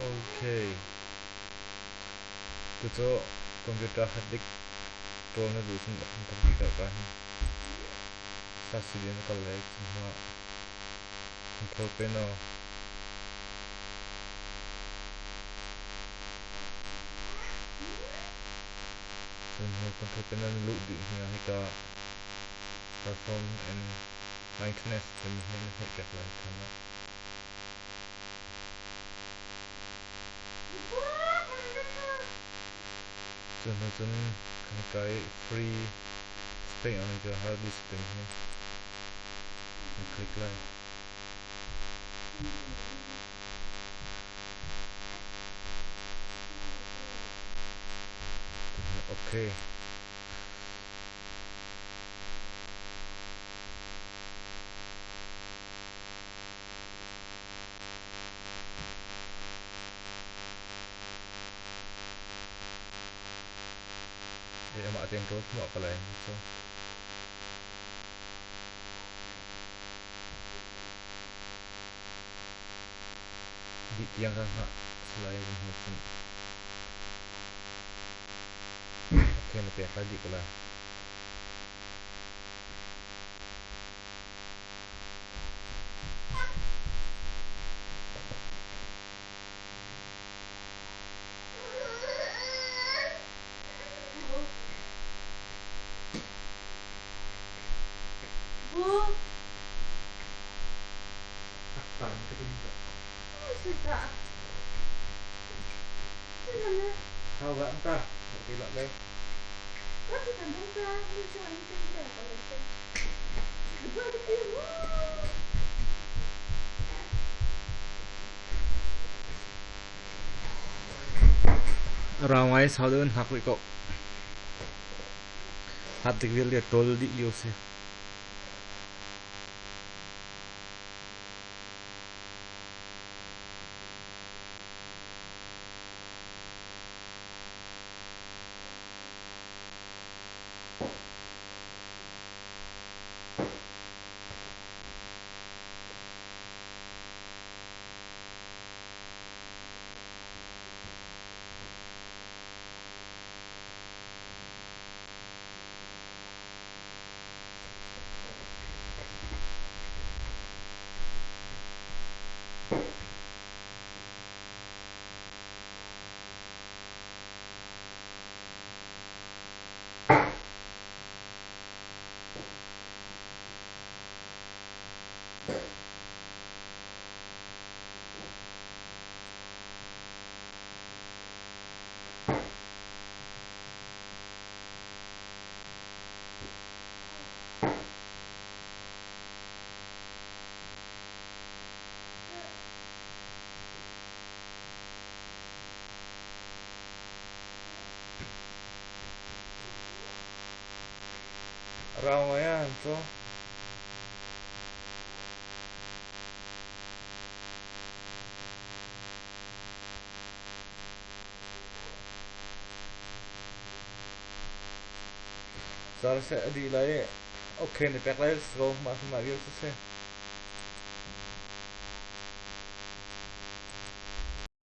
Okay. Tucu computer hard disk ṭawl na duh cun a hramthok bik ah ka hin sasili na kal lai cu hnu ah control panel cun hnu control panel na luh dih hnu ah hika perform and maintenance timi hi na hmeh piak lai than ah. Cu hnu cun hika i free space on your hard disk timi hi na click lai. Okay. Amah tein rawl hmuah ka lai cu. Dih tiang ka hngah salai kan hmu cun. Okay na pek lai dih ko lai. Rau ngai sau deuh in hngak rih ko. Hat tik vialte ṭawl dih lio si. Rau ngai ah an caw. Car seh a dih lai i okay na pek lai si ko mah mah vial cu si.